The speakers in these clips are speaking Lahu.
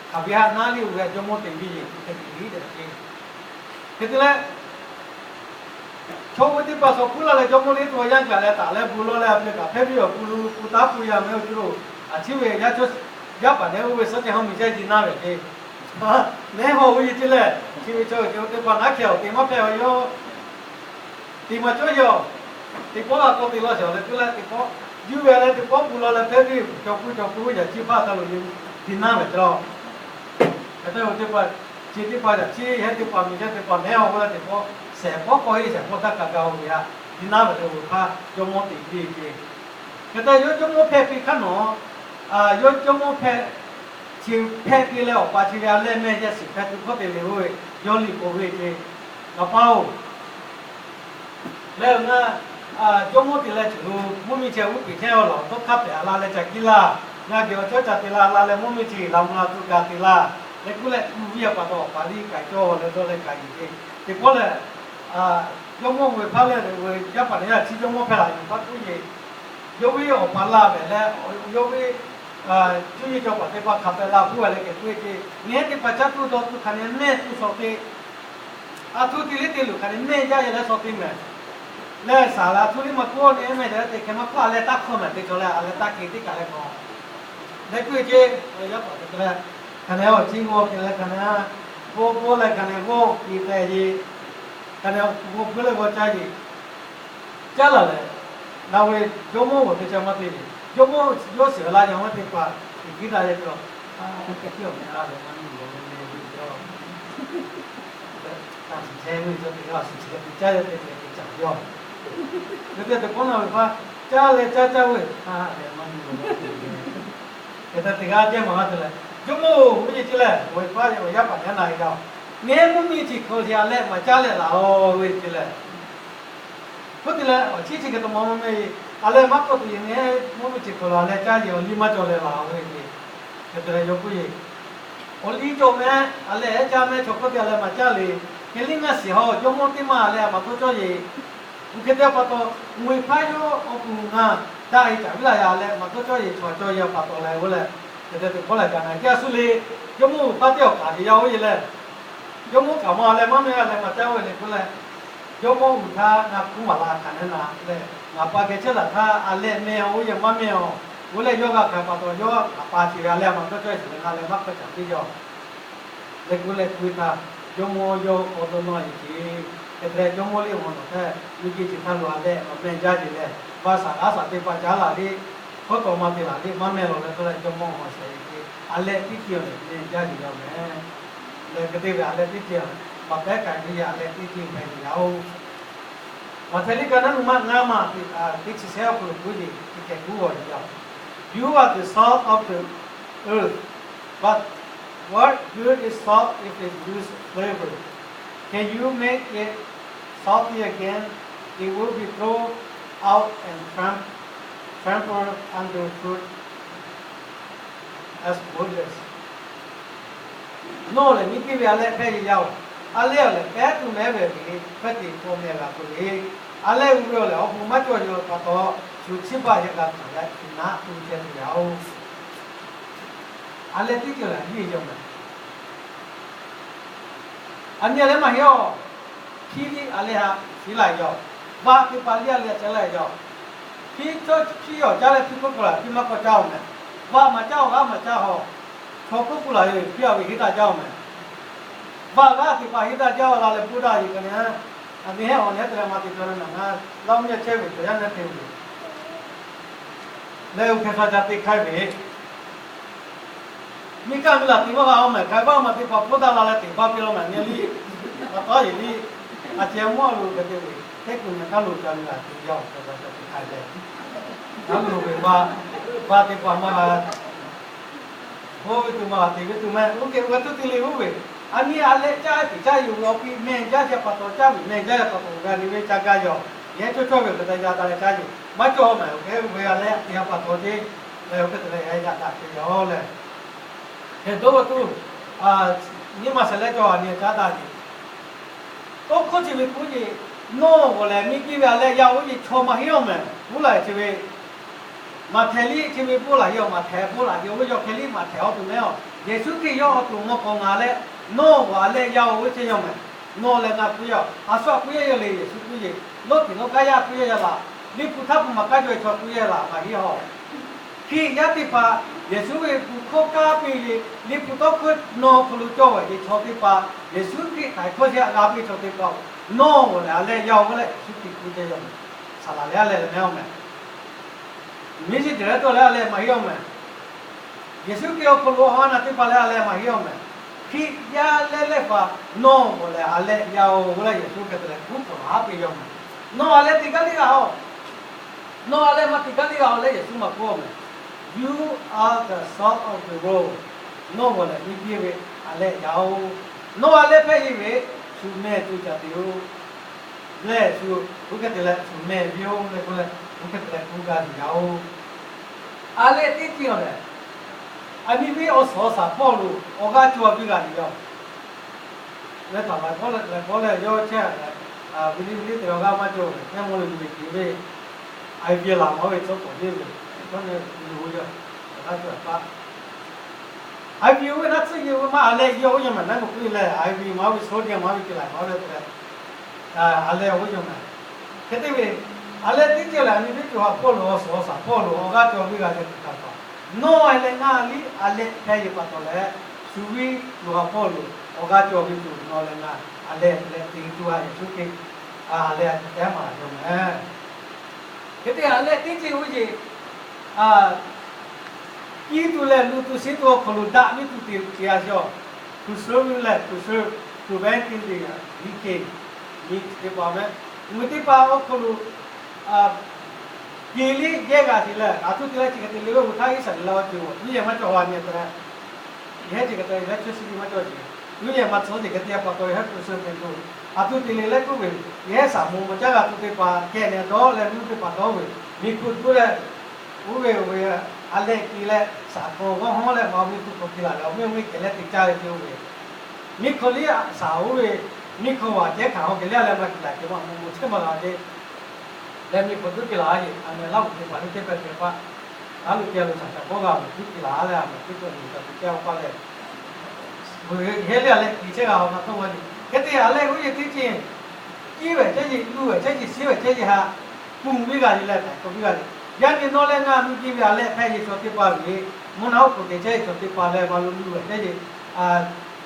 Hk'aˬ ve haꞈ naˉ liˇ oˬ ve, jawˇmawˇ te ve yoˬ, hk'e te liꞈ tehꞈ te. Hk'e te leh, chaw oˇ ve teˇ hpaˍ shawˍ hpuˉ laˇ leh jawˇmawˇ liˇ to yaˇ gaˬ leh taˍ leh bu law leh a peuˬ kaꞈ hpehˇ piˇ awˬ tu lu ku taˉ pu yaˇ meh oˇ cuˇ lo, a ciˉ ve yaˇ paˍ nehˉ oˇ ve suhˉ ceh haw miˬ jaˇ ji naˇ ve hk'e, nehˉ haw ve ce lehˬ, chi ve chaw oˇ teˇ hpaˍ naˉ hkeh awˬ te maˇ hpehꞈ ve yoˬ. Teꞈ maˍ cawˇ yaˇ-oˬ, teꞈ pawˆ g'a k'aw te law shawˍ leh k'oˆ leh teꞈ pawˆ juˇ ve leh teꞈ pawˆ pu law leh hpehˇ piˇ cawˬ pu cawˬ pu yaꞈ ciˉ hpaˇ ta lo ye ti naˇ ve cawˇ. Hk'e te oˇ teˇ hpaˍ, chi teˇ hpaˍ yaꞈ ciˉ hehˉ teˇ hpaˍ miˬ jaˇ teˇ hpaˍ nehˉ haw k'oˆ leh teꞈ pawˆ shehˍ pawˆ k'awꞈ heˆ shehˍ pawˆ taˇ kaꞈ ga oˇ ve haꞈ ti naˇ ve leh oˇ ve hpaˇ jawˇmawˇ teꞈ piˇ ce. Hk'e te yawˇ jawˇmawˇ hpehˇ piˇ hk'aˇ nawˬ, yawˇ jawˇmawˇ hpehˇ, chi hpehˇ piˇ leh awˬ pa chi ve a lehˆ mehˇ yaˇ shiˍ hpehˇ tuˬ hkawˇ te le oˇ ve, yawˇ liꞈ k'oˍ ve ce. Ngaˬ pa-oˬ, leh ngaˬ jawˇmawˇ te leh ceuˬ lo mvuhˇ miˬ chehˇ uˉ peˍ chehˇ a lawˬ tawˇ hk'aˇ pehꞈ a la leh ca kiˇ laˇ. Ngaˬ geh awˬ chawˇ ca te la la leh mvuhˇ miˬ chi la mvuh la tuˬ ga te laˇ. Leh k'oˆ leh, mvuhˇ miˬ a pa taw awˬ pa liˇ k'ai cawˇ leh dawˇ leh k'ai yeˬ ce. Teꞈ pawˆ lehˬ, jawˇmawˇ ve hpaˇ lehˬ ve yaˇ paˍ nehˉ yaˇ chi jawˇmawˇ hpehˇ laˬ yoˬ hpaˇ k'oˆ yeˬ. Yawˇ ve awˬ pa laˇ ve leh, yawˇ ve cuˇ yiˍ cawˬ paˍ teˇ hpaˍ hk'a pehꞈ la puiˉ ve leh kehˬ puiˉ ce. Nehˉ teˇ hpaˍ caˇ tuˬ dawˇ tuˬ hk'aˬ ne mehˇ tuˬ shawˍ te, a htoꞈ te liˇ te luˬ hk'aˬ ne mehˇ jaˇ yehˬ leh shawˍ te mehˍ. Leh saˍ laꞈ htoꞈ liˇ maˇ k'oˆ nehˉ mehˇ te leh teꞈ hkeh maˇ hk'aˇ a leh taˇ hkawˇ mehˍ te cawˬ leh a leh taˇ kehˬ teˇ kaˬ leh k'awꞈ leh puiˉ ce. Yaˇ paˍ te leh hk'aˬ ne awˬ ciˉ g'awˇ kehˬ leh hk'aˬ ne, g'awˇ g'awˇ leh hk'aˬ ne g'awˇ kehˬ tehꞈ yeˬ, hk'aˬ ne g'awˇ puiˉ leh g'awˇ caˇ yeˬ. Caˇ laˬ lehˬ, ngaˬ ve jawˇmawˇ g'awˬ te ca maˇ te ve, jawˇmawˇ yawˇ shiˍ la yaꞈ maˇ te paˍ, iˍ kiˉ daꞈ leh cawˬ, a, teˇ hkiˉ awˬ meh la leh maˇ nyi leh leh ve cawˬ. Taˇ shiˍ chehˇ ve cawˬ teˇ g'aˇ shiˍ chehˇ ve caˇ leh te leh te caˍ yawˇ. Ve te teꞈ k'oˆ na ve hpaˇ, caˇ leh caˇ caˇ ve, a, leh maˇ nyi leh leh ve, hk'e te teˇ g'aˇ jehˇ maˍ laˇ te leh, jawˇmawˇ-oˬ, ve ce lehˬ, awˬ ve hpaˇ ve awˬ yaˇ paˍ nehˉ na e yaˇ-oˬ, nehˉ mvuhˇ miˬ chi hkawꞈ te a leh maˍ caˇ leh laˬ-oˬ ve ce lehˬ. Hk'oˆ te leh awˬ ciˉ chi hk'e te maw maw meh, a leh maˇ k'awꞈ tuˬ yeˬ nehˉ mvuhˇ miˬ chi hkawꞈ laˬ leh caˇ yeˬ awˬ liˇ maˇ cawˬ leh laˬ ve ce. Hk'e te leh yawˇ k'oˆ yeˬ, awˬ liˇ cawˬ meh, a leh ehˉ caˇ meh chaw hkawˇ te a leh maˍ caˇ le. Hk'e liˇ ngaˇ shiˍ haw jawˇmawˇ teˇ maˇ a leh a maˍ tawˇ cawˇ yeˬ. Mvuhˇ hk'e te pa taw, mvuhˇ miˬ hpaˇ yawˇ awˬ kuˬ ngaˬ daꞈ e caˍ viˉ laˬ yaꞈ leh maˍ tawˇ cawˇ yeˬ chaw cawˇ yeˬ pa taw leh g'oˇ leh, hk'e te teꞈ hkawˇ lehˬ gaˬ na jaˇ suh le. Jawˇmawˇ uiˍ hpaˇ teˇ awˬ kaˍ ve yaˇ oˇ yeˬ leh, jawˇmawˇ kaꞈ maˇ a leh maˇ meh a leh maˍ caˇ ve le k'oˆ leh, jawˇmawˇ uiˍ htaˇ ngaˬ hkuˇ maˍ la hk'aˬ ne na leh, ngaˬ pa geh chehˇ laˬ htaˇ a leh meh oˇ yeˬ maˇ meh awˬ, g'oˇ leh yawˇ g'a hkanˍ pa taw yawˇ a pa chi ve a leh a maˍ tawˇ cawˇ yeˬ leh na leh maˇ hk'aˇ caˍ piˇ yaˇ. Leh k'oˆ leh k'oˆ ve htaˇ, jawˇmawˇ yawˇ k'awꞈ dawˇ nawˇ yeˬ ce. Hk'e te leh jawˇmawˇ liˇ awˬ maw nawˬ htaˇ miˬ guiˬ chi htaˇ lo a leh awˬ meh jaˇ yeˬ leh, vaˇ saˍ g'aˇ saˍ teˇ hpaˍ caˉ laˬ le, hkawˇ tawꞈ ma te laˬ le maˇ meh lawˬ leh k'oˆ leh jawˇmawˇ awˬ maw shehˍ yeˬ ce. A leh teˇ ceuˬ lehˬ meh jaˇ yeˬ yaˇ meh. Leh hk'e te ve a leh teˇ ceuˬ, baˬ pehˉ k'ai ve a leh teˇ ceuˬ hpehꞈ yeˬ yaˇ-oˬ. Maꞈhtehˍ liꞈ ka naˉ nuˇ ma ngaˇ maˬ teꞈ, teˇ chi sehˉ awˬ hk'aw lo k'oˆ yeˬ, teˇ kehˬ k'oˆ g'awˬ yeˬ yaˇ-oˬ. You are the salt of the earth, but what good is salt if it lose flavor? Can you make it salty again? It will be thrown out and tram-, trampled underfoot as worthless. Nawˬ lehˬ miˬ guiˬ ve a leh hpehˇ yeˬ yaˇ-oˬ. A leh awˬ lehˬ pehˉ tuˬ mehˉ ve hk'e hpehˇ te k'awꞈ meh g'a k'oˆ le. A leh uiˍ ve awˬ lehˬ awˬ bon maˇ cawˬ yaw pa taw, shu chiˇ baˆ yehˬ g'a hkanˍ leh shu naˆ tuˬ chehˇ tuˬ yaˇ-oˬ. A leh teˇ ceuˬ lehˬ a nyi yawˇ meh. A nyi a leh maˇ heˆ-oˬ. Hpiˇ liˇ a leh haꞈ shiˍ laˇ yaˇ-oˬ. Vaꞈ teˇ hpaˍ liˇ a leh a chehˇ laˇ yaˇ-oˬ. Hpiˇ cawˇ hpiˇ awˬ caˇ leh hpiˇ k'oˆ k'oˆ laˬ hpiˇ maˇ k'awꞈ caˇ-oˬ meh. Vaꞈ maˍ caˇ-oˬ, g'aˇ maˍ caˇ-oˬ. Chaw k'oˆ k'oˆ laˬ ve hpiˇ a ve heˆ daꞈ jaˇ-oˬ meh. Vaꞈ g'aˇ teˇ hpaˍ heˆ daꞈ jaˇ-oˬ la leh bvuhˇ daꞈ yeˬ kaꞈ nehˉ, a nehˉ awˬ nehˉ te leh maˇ te cawˬ leh naˬ ngaˇ laˇ oˇ nyi chehˇ ve cawˬ yaˇ nehˉ te ve leh oˇ hk'e hk'a ca te hk'ai ve Miˇ kaˇ miˇ laˬ teꞈ maˇ g'a-oˬ mehˍ, hk'aˬ hk'e baˆ maˬ teˇ hpaˍ hpfuhˇ daꞈ la leh teꞈ baˆ piˇ law mehˍ nyi liˇ, pa taw yeˬ liˇ, a ceh mvuhˇ a lo hk'e te ve, teˇ kuˬ nyi kaˇ lo ca miˇ laˬ teꞈ yaˇ-oˬ, hk'aˬ hk'e ca teꞈ hk'ai leh, kaˇ lo ve vaꞈ, vaꞈ teˇ hpaˍ maˇ g'a, hpoˇ ve tuˬ maˇ g'a teꞈ ve tuˬ mehˍ, oˇ hk'e g'a tuˇ te le oˇ ve, a nyi a leh caˇ teꞈ caˇ yoˬ ve awˬ piˇ mehˇ jaˇ ca pa taw caˇ ve mehˇ jaˇ ca pa taw g'a nyi ve ca gaˇ yaˇ-oˬ, yehˬ cawˇ cawˇ ve hk'e te yaˇ taˇ leh caˇ yoˬ, maˇ cawˇ mehˍ, oˇ hk'e ve a leh teꞈ a pa taw ce, leh oˇ hk'e te leh yaꞈ daꞈ te yaˇ-oˬ leh Hk'e dawˇ ve tuˬ, nyi ma shehˍ leh cawˬ a nyi caˉ daꞈ ve, tawˇ hkawˇ chi ve k'oˆ yeˬ, nawˬ g'awˬ lehˬ miˬ guiˬ ve a leh yaˇ oˇ yeˬ chaw maˇ heˆ-oˬ mehˍ, uˉ laˬ chi ve Maꞈhtehˍ liˇ chi ve bon laˬ yoˬ. Maꞈhtehˍ bon laˬ yoˬ ve yawˇ hk'e liˇ Maꞈhtehˍ awˬ to mehˉ-oˬ, Yeˍsuˆ Hkriꞈ yawˇ awˬ to mawˇ k'awꞈ ngaˬ leh, nawˬ g'aw leh yaˇ-oˬ ve ceˇ yawˇ mehˍ. Nawˬ lehˬ ngaˬ pu yaˇ, a shu a pu yaˇ yawˇ le, Yeˍsuˆ pu yeˬ, lawˇ tiꞈ lawˇ kaˇ yaˇ pu yaˇ yaˇ laˬ, liꞈ hpu htaˇ pu maˍ kaˇ jaw-e chaw pu yaˇ laˬ maˇ heˆ-oˬ. Hkriꞈ yaˇ teˇ hpaˍ Yeˍsuˆ ve kuˬ hkawˇ kaˇ piˇ ve, liꞈ hpu tawˇ hkawˇ nawˬ hk'aw lo cawˇ ve chaw teˇ hpaˍ, Yeˍsuˆ Hkriꞈ htaiˍ hkawˇ sheˆ g'a piˇ chaw teˇ hpaˍ-oˬ, nawˬ g'aw leh a lehˆ yaˇ-oˬ ve leh Yeˍsuˆ Hkriꞈ pu ceˇ yawˇ mehˍ. Saˍ laˍ leh a lehˆ leh mehˉ-oˬ mehˍ. Miˉ shiˍ teꞈ leh tawˇ leh a lehˆ maˇ heˆ-oˬ mehˍ. Yeˍsuˆ Hkriꞈ awˬ hk'aw lo awˬ ha naˬ teˇ hpaˍ leh a lehˆ maˇ heˆ-oˬ mehˍ. Hkriꞈ yaˇ leh lehˇ hpaˍ nawˬ g'aw leh a lehˆ yaˇ-oˬ ve leh Yeˍsuˆ hk'e te leh kuˉ hk'awꞈ laˬ haˉ piˇ yawˇ mehˍ. Nawˬ a lehˆ teˇ gaˇ liˇ g'a-oˬ. Nawˬ a lehˆ maˇ teˇ gaˇ liˇ g'a-oˬ leh Yeˍsuˆ maˇ k'oˆ mehˍ. You are the salt of the world. Nawˬ g'aw leh miˇ piˇ ve a lehˆ yaˇ-oˬ. Nawˬ a lehˆ hpehꞈ-e ve shu mehˬ tuˬ caꞈ te-oˬ. Lehˬ shu, oˇ hk'e te leh shu mehˬ ve-oˬ leh k'oˆ leh, oˇ hk'e te leh k'oˆ gaˇ tuˬ yaˇ-oˬ. A lehˆ teˇ ceuˬ-oˬ lehˬ, aˬ miˍ ve awˬ suhˍ awˬ shaˍ hpawˇ lo awˬ g'aˇ cawˬ ve g'a ve yoˬ. Leh htaꞈ laiˬ hpawˇ leh, laiˬ hpawˇ leh yawˇ chehˇ leh, ve liˇ ve liˇ te awˬ g'aˇ maˇ cawˬ ve, mehˆ mawˇ le luˬ ve te ve, I V laˬ maˇ ve tcuhˉ k'awꞈ yeˇ ve, tcuhˉ ne luˬ ve yoˬ. Awˬ g'aˇ cawˬ htaˇ, I V oˇ ve naˉ tcuhˉ yeˇ ve maˇ a lehˆ yaˇ-oˬ yaˇ mehˍ naˉ k'o k'oˆ leh, I V maˇ ve soˍ diˇ maˇ ve te laiˬ maˇ leh te leh, a lehˆ oˇ yaˇ mehˍ. Hk'e te ve, a lehˆ teˇ ceuˬ lehˬ, aˬ miˍ ve cawˬ hpaˇ hpawˇ lo awˬ suhˍ awˬ shaˍ hpawˇ lo awˬ g'aˇ cawˬ ve g'a ceh tuˬ htaꞈ pa, nawˬ leh ngaˬ liˇ a lehˆ hpehꞈ-e pa taw leh, shu ve cawˬ hpaˇ hpawˇ lo awˬ g'aˇ cawˬ ve tuˬ nawˬ leh ngaˬ a lehˆ leh te tuˬ a Yeˍsuˆ Hkriꞈ a lehˆ a tehˉ maˍ laˬ cawˬ mehˍ. Hk'e te a lehˆ teˇ ceuˬ oˇ yeˬ, a, kiˇ tuˬ leh luˬ tuˬ shiˍ tuˬ awˬ hk'aw lo daꞈ ve tuˬ te ce a shaw, preserve leh preserve, preventing the decay, miˬ teˇ hpaˍ mehˍ. Mvuhˇ miˬ teˇ hpaˍ awˬ hk'aw lo, a, kehˬ liˇ yehˇ g'a sheˍ leh, a htoꞈ te leh chi hk'e te le ve awˬ htaˇ Iˉsaˍreˍlaˆ awˬ ceuˬ-oˬ, tuˉ yehˇ maˇ cawˬ a nyi te leh, yehˇ chi hk'e te yehˇ chehˇ shiˍ maˇ cawˬ ce, tuˉ yehˇ maˇ tcuhˉ ce hk'e te pa taw yehˇ hpu suh te tuˬ, a htoꞈ te le leh k'oˆ ve, yehˇ shaˍ mo ma caˉ g'a tuˬ teˇ hpaˍ kehˬ leh dawˇ leh nuˇ teˇ hpaˍ dawˇ ve, miˬ hpu tuˉ leh, oˇ ve oˇ ve, a lehˆ te leh shaˍ hk'aw g'awˇ hawˉ leh maˇ ve tuˬ hk'aw te laˬ leh awˬ mehˆ awˬ mehˆ kehˬ leh te caˇ ve ce oˇ ve, miˬ hk'aw liˇ shaˍ oˇ ve, miˬ hk'aw vaˬ cehˉ hkanˍ hawˉ kehˬ liˇ a leh maˇ te laˬ ce maˇ mo mo chehˇ maˇ g'a ce. Leh miˬ hpu tuˉ te laˬ a yeˬ a mehˍ laˇ uˬ teˇ hpaˍ liˇ teˇ hpehꞈ te paˆ, a loꞈ te a loꞈ shaˍ shaˍ kawˆ g'a ve tuˉ te laˬ a leh a mehˍ teˇ hpaˍ liˇ shaˍ te caˇ paˆ leh, heˆ liˇ a leh kehˬ chehˇ g'a awˬ hk'aˇ tawˇ g'a ce. Hk'e te a lehˆ oˇ yeˬ teˇ ceuˬ, kiˇ ve chehˇ ce, luˬ ve chehˇ ce, shiˍ ve chehˇ ce haꞈ, ponˬ ve g'a ce leh htaꞈ k'oˆ ve g'a ce. Yaꞈ nyi nawˬ leh ngaˬ miˬ guiˬ ve a lehˆ hpehꞈ yeˬ chaw teˇ hpaˍ ve, mvuhˇ naw awˬ hk'oˆ te chehˇ ve chaw teˇ hpaˍ leh va lo luˬ ve chehˇ ce,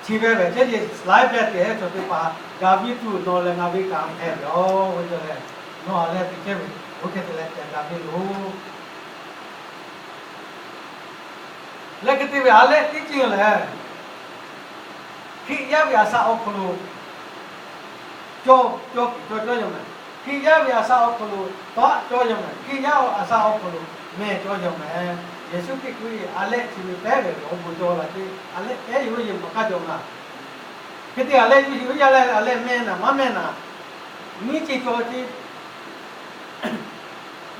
chi ve ve chehˇ ce, slice ve te hehˉ chaw teˇ hpaˍ, g'a ve tuˬ nawˬ leh ngaˬ ve kaꞈ hpehꞈ ve yoˬ ve cawˬ leh, nawˬ a lehˆ te chehˇ ve, oˇ hk'e te leh ca g'a ve yoˬ. Leh hk'e te ve a lehˆ teˇ ceuˬ lehˬ, Hkriꞈ yaˇ ve a shaꞈ awˬ hk'aw lo cawˇ, cawˇ kuiˬ cawˇ cawˇ yaˇ mehˍ. Hkriꞈ yaˇ ve a shaꞈ awˬ hk'aw lo tawˆ cawˇ yaˇ mehˍ. Hkriꞈ yaˇ a shaꞈ awˬ hk'aw lo mehˬ cawˇ yaˇ mehˍ. Yeˍsuˆ Hkriꞈ k'oˆ ve, a lehˆ chi ve pehˉ ve awˬ bon cawˇ la ce, a lehˆ pehˉ yoˬ ve yeˬ maˇ hk'aˇ cawˬ la. Hk'e te a lehˆ yuˬ yuˬ yaˇ leh a lehˆ mehˆ naˍ maˇ mehˆ naˍ, nyiˇ ceuˬ cawˬ ce.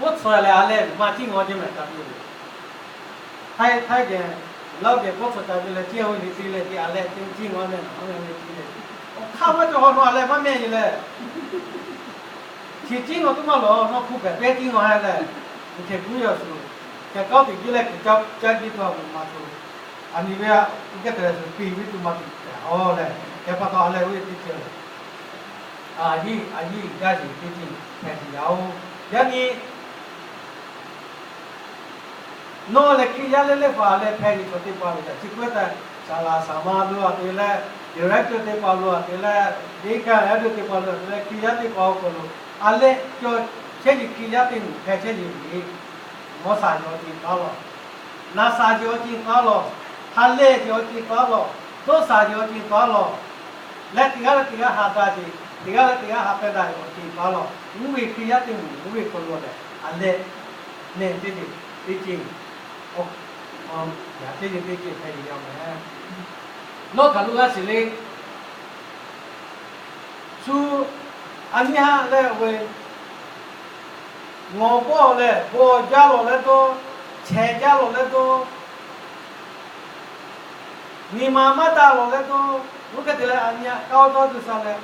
Oˇ tcuh leh a lehˆ maˇ ciˉ ngaw ce mehˍ ca piˇ ve. Htaiˇ htaiˇ geh, laˇ geh k'oˆ tcuh ca piˇ leh, ciˉ ngaw ve te leh te a lehˆ ciˉ ngaw mehˆ naˍ maˇ mehˆ ve ciˉ leh, awˬ hk'aˇ maˇ cawˬ haw nawˬ a lehˆ maˇ mehˆ ce leh, chi ciˉ ngaw tuˬ maˇ lawˬ, nawˬ hpu pehꞈ pehˉ ciˉ ngaw ha leh, hk'e kuˉ yaw shuˍ, hk'e kawˆ teꞈ jiˇ leh hk'e caˇ jiˇ tuˬ a maˍ tuˬ, aˬ miˍ ve a, oˇ hk'e te leh shuˍ piˇ ve tuˬ maˇ piˇ pehꞈ a leh, hk'e pa taw a lehˆ oˇ ve teˇ ceuˬ lehˬ, a yiˇ a yiˇ yaˇ yeˬ teˇ ceuˬ hpehꞈ ce yaˇ oˬ. Yaꞈ nyi nawˬ lehˬ Hkriꞈ yaˇ leh lehˆ hpaˍ leh hpehꞈ ve chaw teˇ hpaˍ ve yaꞈ chi k'oˆ ve htaˇ, saˍ laˍ saˍ ma lo a te leh, director teˇ hpaˍ lo a te leh, deacon, elder teˇ hpaˍ lo a te leh, Hkriꞈ yaˇ teˇ hpaˍ awˬ hk'aw lo a lehˆ cawˇ chehˇ ce, Hkriꞈ yaˇ teˇ moˍ hpehꞈ chehˇ ce ve, mawˇ shaˍ ce awˬ ceuˬ taˉ lawˬ, naˍ shaˍ ce awˬ ceuˬ taˉ lawˬ, ha lehˬ ce awˬ ceuˬ taˉ lawˬ, dawˇ shaˍ ce awˬ ceuˬ taˉ lawˬ, leh teˇ g'aˇ leh teˇ g'aˇ ha daꞈ ce, teˇ g'aˇ leh teˇ g'aˇ ha pehˇ daꞈ ve awˬ ceuˬ taˉ lawˬ. Oˇ ve Hkriꞈ yaˇ teˇ moˍ oˇ ve hk'aw lo lehˬ, a lehˆ nehˬ teˇ ceuˬ teˇ ceuˬ, yaꞈ teˇ ceuˬ teˇ ceuˬ hpehꞈ ve yaˇ mehˍ. Nawˬ hk'aˬ lo g'a shiˍ le. Shu a nyi haˆ leh ve, ngawˬ pawˆ leh bon jaˇ lawˬ leh dawˇ, chehˇ jaˇ lawˬ leh dawˇ, nyi ma maˇ daꞈ lawˬ leh dawˇ, oˇ hk'e te leh a nyi haˆ k'aˇ dawˇ tuˬ sha leh,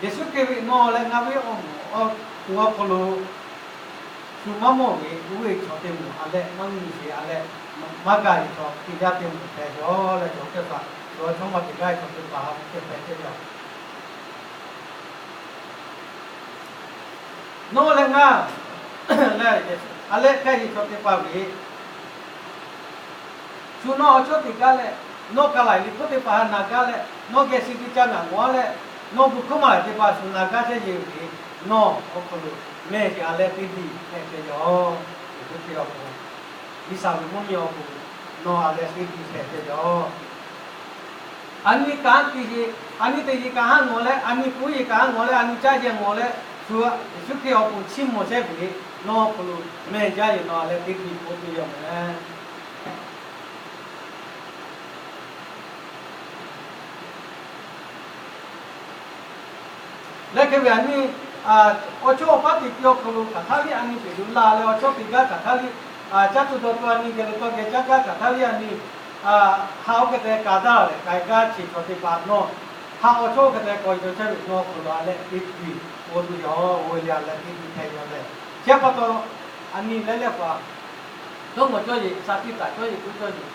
Yeˍsuˆ Hkriꞈ ve nawˬ leh ngaˬ ve awˬ moˍ awˬ hk'aw lo Shu maˇ mawˬ ve oˇ ve chaw teˇ moˍ a leh, maˇ mvuhˇ miˬ sheˍ a leh, maˇ gaˬ ve chaw teˇ g'aˇ teˇ moˍ hpehꞈ ve yoˬ leh, cawˬ hk'e htaꞈ cawˬ chaw maˇ teˇ g'aˇ chaw teˇ hpaˍ hk'e hpehꞈ chehˇ ve yoˬ. Nawˬ leh ngaˬ lehˬ, a leh hpehꞈ ve chaw teˇ hpaˍ ve, shu nawˬ awˬ chawˇ teˇ g'aˇ leh, nawˬ kaˬ laˬ liꞈ hpu teˇ hpaˍ htaꞈ na gaˇ leh, nawˬ geh shi tiꞈ ca ngaˬ ngawˬ leh, nawˬ bon hkawˇ maˍ laˬ teˇ hpaˍ shu na gaˇ chehˇ ve yoˬ ve, nawˬ awˬ hk'aw lo mehˬ ve a leh teˇ biˇ hpehꞈ chehˇ ve yoˬ. Yeˍsuˆ Hkriꞈ awˬ pon, G'uiˬsha ve mvuhˇ miˬ awˬ pon, nawˬ a leh teˇ biˇ hpehꞈ chehˇ ve yoˬ. A nyi kaꞈ teˇ yeˬ, a nyi teˇ yeˬ kaꞈ haˉ ngawˬ leh, a nyi kuˇ yeˬ kaꞈ haˉ ngawˬ leh, a nyi caˇ yeˬ ngawˬ leh, shu Yeˍsuˆ Hkriꞈ awˬ pon chiˇ mvuh chehˇ ve, nawˬ awˬ hk'aw lo mehˬ jaˇ ve nawˬ a leh teˇ biˇ k'oˆ piˇ ve yoˬ mehˬ. Leh hk'e ve a nyi, awˬ chawˇ awˬ paˉ teꞈ piˇ awˬ hk'aw lo hk'aˬ htaˇ liˇ a nyi peˬ yuˬ la leh, awˬ chawˇ teˇ g'aˇ hk'aˬ htaˇ liˇ, caˇ tuˬ dawˬ tuˬ a nyi geh lo tawˇ geh caˇ gaˇ hk'aˬ htaˇ liˇ a nyi, haꞈ oˇ hk'e te kaꞈ daˇ leh k'ai gaˇ chi chaw teˇ hpaˍ nawˬ, haꞈ awˬ chawˇ hk'e te k'awꞈ yuˬ chehˇ ve nawˬ hk'aw lo a leh teˇ biˇ k'oˆ tuˬ yoˬ. Oˇ ve le a leh teˇ biˇ hpehꞈ ve yoˬ leh, chi pa taw, a nyi leh leh hpaˍ dawˇ ngawˬ cawˇ yeˬ, sha tiˇ taˍ cawˇ yeˬ, kuˇ cawˇ yeˬ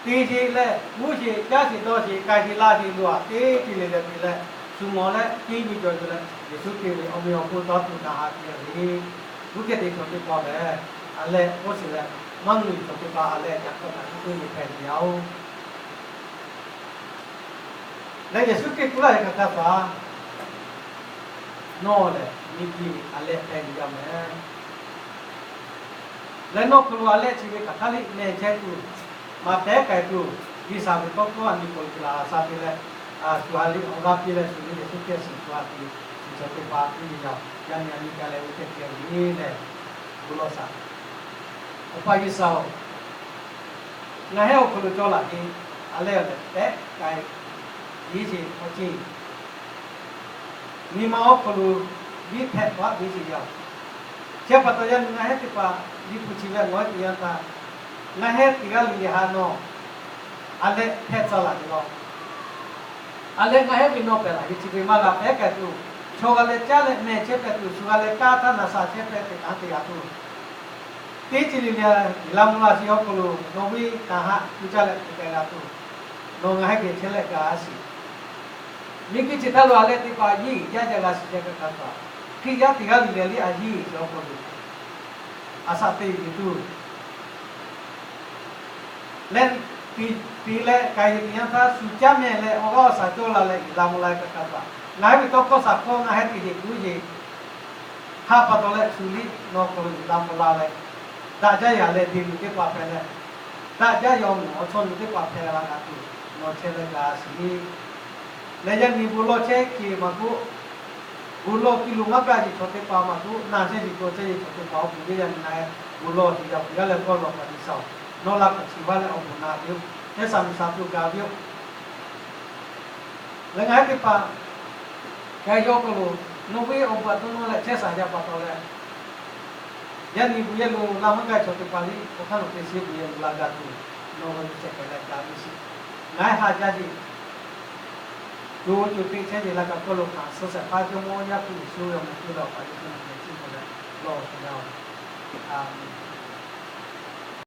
teˇ sheˍ leh, mvuhˇ sheˍ, caˇ sheˍ, dawˇ sheˍ, k'ai sheˍ, laˇ sheˍ, lo aꞈ teˇ ceuˬ le leh te leh, shu ngawˬ leh teˇ biˇ cawˬ tuˬ leh, Yeˍsuˆ Hkriꞈ ve awˬ meꞈ awˬ hponˇ tawˇ tuˬ na ha piˇ ve, g'uˇ kehˬ teꞈ chaw teˇ hpaˍ lehˬ, a leh oˇ shiˍ leh, maˇ mvuhˇ miˬ chaw teˇ hpaˍ a leh ca hk'awꞈ kaꞈ teˇ ceuˬ le hpehꞈ ve yoˬ. Leh Yeˍsuˆ Hkriꞈ k'oˆ laˇ ve hk'aˬ htaˇ hpaˍ, nawˬ lehˬ miˬguiˬ a leh hpehꞈ ve yoˬ mehˬ. Leh nawˬ hk'aw lo a leh chi ve hk'aˬ htaˇ liˇ mehˬ chehˇ tuˬ, maꞈ pehˉ k'ai tuˬ, G'uiˬsha ve tawˇ hkawˇ a nyi k'oꞈ e laˬ sha te leh, shu ha liˇ awˬ g'aˇ piˇ leh shu liˇ Yeˍsuˆ Hkriꞈ shiˍ shu ha te, shiˍ chaw teˇ hpaˍ piˇ ve yoˬ. Yaꞈ nyi a nyi ca leh oˇ teˇ hkeh ve leh, bon lawˬ shaˍ. Awˬ pa G'uiˬsha-oˬ, ngaˬ hehˉ awˬ hk'aw lo cawˇ laˬ ve, a leh lehˬ pehˉ k'ai, biˇ sheˍ hk'aw ceˇ, nyi ma awˬ hk'aw lo biˇ hpehꞈ paˆ biˇ sheˍ yaˇ-oˬ. Chi pa taw yaˇ nyi ngaˬ hehˉ teˇ hpaˍ liꞈ hpu chi ve ngawˬ ehˉ teˇ yanˇ htaˇ, ngaˬ hehˉ teˇ g'aˇ le le haꞈ nawˬ a leh hpehꞈ tcuh laˬ ve law. A leh ngaˬ hehˉ ve nawˬ pehˬ laˬ ve chi ve maˇ g'a pehˉ k'ai tuˬ, chaw g'a leh caˇ leh mehˬ chehˇ pehˍ tuˬ, shu g'a leh kaˇ htaˇ naˍ shaˍ chehˇ pehˍ teꞈ hk'anˉ te g'a tuˬ, teˇ ceuˬ le le G'uiˬsha mvuh la shiˍ awˬ hk'aw lo nawˬ ve kanˉ haꞈ tuˬ caˇ leh te k'ai g'a tuˬ, nawˬ ngaˬ hehˉ geh chehˇ leh gaˬ a shiˍ. Miˬguiˬ chi htaˇ lo a leh teˇ hpaˍ yiˇ jaˇ jaˇ g'a shiˍ chehˇ kaꞈ hk'a taw, Hkriꞈ yaˇ teˇ g'aˇ le le liˇ a yiˇ shiˍ awˬ hk'aw lo a shaꞈ teꞈ yuˬ tuˬ leh, tiꞈ tiꞈ leh k'ai ve teˇ yanˇ htaˇ shu caˇ mehˬ leh awˬ g'aˇ awˬ shaˍ cawˇ la leh G'uiˬsha mvuh la ve kaꞈ hk'a taw, ngaˬ hehˉ ve tawˇ hkawˇ shaˍ hkawˇ ngaˬ hehˉ teˇ heˍ kuˇ yeˬ haꞈ pa taw leh shu liˇ nawˬ hk'aw lo G'uiˬsha mvuh la leh, daꞈ jaˇ yaꞈ leh te luˬ teˇ hpaˍ hpehꞈ leh, daꞈ jaˇ yaw muˬ awˬ chawˇ luˬ teˇ hpaˍ hpehꞈ la g'a tuˬ, nawˬ chehˇ leh gaˬ a shiˍ. Leh yaˇ nyi bon lawˬ chehˇ ke maˇ k'oˆ, bon lawˬ ki lo maˇ gaˇ yeˬ chaw teˇ hpaˍ maˇ k'oˆ, na chehˇ yeˬ taw chehˇ yeˬ chaw teˇ hpaˍ awˬ bon ve yaˇ nyi ngaˬ hehˉ bon lawˬ te yaꞈ puˬ yaˇ leh kawˇ lawˬ hpaˍ G'uiˬsha-oˬ, nawˬ la hk'aˬ chi vaˇ leh awˬ bon na ve yoˬ. Chehˇ sha miˬ sha tuˬ gaˬ ve yoˬ. Leh ngaˬ hehˉ teˇ hpaˍ hk'e yawˇ hk'aw lo nawˬ ve awˬ bon aꞈ dawˇ nawˇ leh chehˇ sha yaˇ pa taw leh, yaˇ nyi bon yehˬ lo la maˇ gaˇ chaw teˇ hpaˍ liˇ hk'aˬ htaˇ nawˬ te shiˍ bon yehˬ lo la gaˬ tuˬ, nawˬ ve lo shehˍ hpehꞈ leh gaˬ ve shiˍ. Ngaˬ hehˉ ha jaˇ yeˬ co co teˇ chehˇ yeˬ la kaꞈ kawˇ lo hkanˍ suh shehˍ hpaˇ Jawˇmawˇ Yaˇ hpu Yeˍsuˆ ve awˬ meh hpu leh awˬ pa Yeˍsuˆ nawˬ geh chiˇ mvuh leh lawˬ tuˬ yaˇ-oˬ. A menˍ.